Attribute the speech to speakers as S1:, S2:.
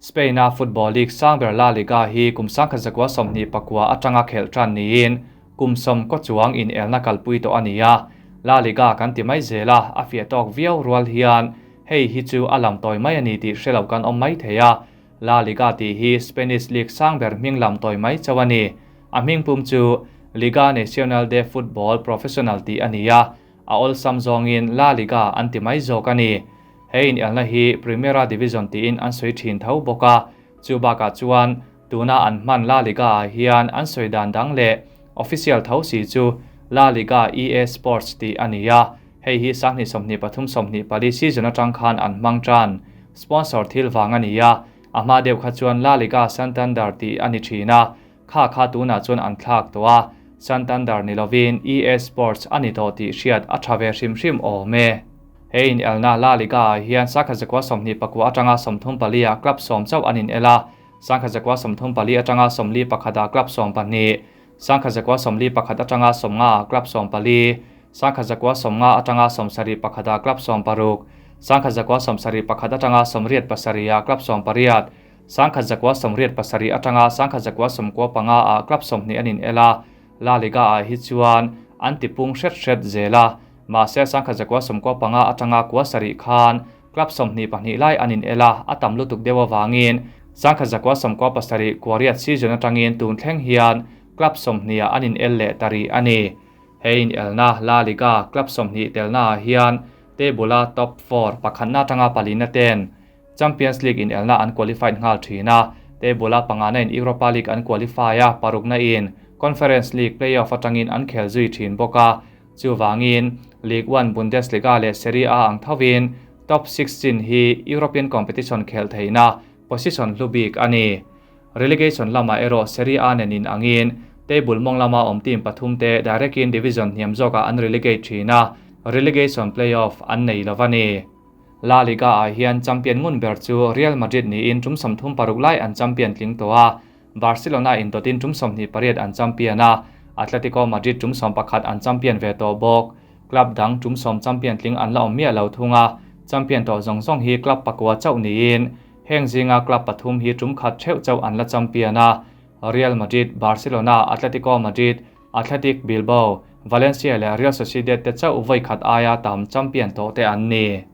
S1: Spain-a football league sang ber La Liga hi kum 1929 atanga khelh tan niin kum 10 kaw chuang inelna kalpui tawh a ni a. La Liga kan ti mai zel a, a fiah tawk viau rual hian hei hi chu a lam tawi mai a ni tih hre lo kan awm mai thei a. La Liga tih hi Spanish league sang ber hming lam tawi mai chauh a ni. A hming pum chu Liga Nacional de Football Professional tih a ni a, a awlsam zawngin La Liga an ti mai zawk a ni. He inelna hi Primera Division tiin an sawi thin tho bawk a, chu bakah chuan tuna an hman La Liga ah hian an sawi dan dang leh official tho si chu La Liga EA Sports tih a ni a, hei hi 2023/24 season atang khan an hmang tan. Sponsor thil vang a ni a, a hma deuh kha chuan La Liga Santander tih a ni thin a, kha kha tunah chuan an thlak tawh a, Santander ni lovin EA Sports a ni tawh tih hriat a tha ve hrim hrim awm e. He inelna La Liga ah hian 1929 atanga 34 ah club 10 chauh an inel a, 1934 atanga 41 ah club 12, 1941 atanga 50 ah club 14, 1950 atanga 71 ah club 16, 1971 atanga 87 ah club 18, 1987 atanga 1995 ah club 20 an inel a. La Liga ah hi chuan an tipung hret hret zel a, mahse 1995 atanga 70 khan club 22 lai an inel a, a tam lutuk deuh awangin 1997 kuariat season atangin tun thleng hian club 20 ah an inel leh tari a ni. He inelna La Liga club 20 telna ah hian table a top 4 pakhatna atanga palina ten Champions League inelna an qualified nghal thin a, table a pangana in Europa League an qualify a, parukna in Conference League playoff atangin an khel zui thin bawk a, chuwangin Ligue 1, Bundesliga leh Serie A ang thovin top 6 chin hi European competition khel theihna position hlubik a ni. Relegation lama erawh Serie A nen in angin table mawng lama awm team pathum te direct in division hniam zawkah an relegate thin a, relegation playoff an nei lo a ni. La Liga ah hian champion ngun ber chu Real Madrid niin tum 36 lai an champion tling tawh a, Barcelona in dawtin tum 28 an champion a, Atletico Madrid tum 11 an champion ve tawh bawk. Club dang tum 10 champion tling an la awm miah lo thung a, champion tawh zawng zawng hi club pakua chauh niin heng zinga club pathum hi tum khat theuh chauh an la champion a, Real Madrid, Barcelona, Atletico Madrid, Athletic Bilbao, Valencia leh Real Sociedad te chauh voi khat aia tam champion tawh te an ni.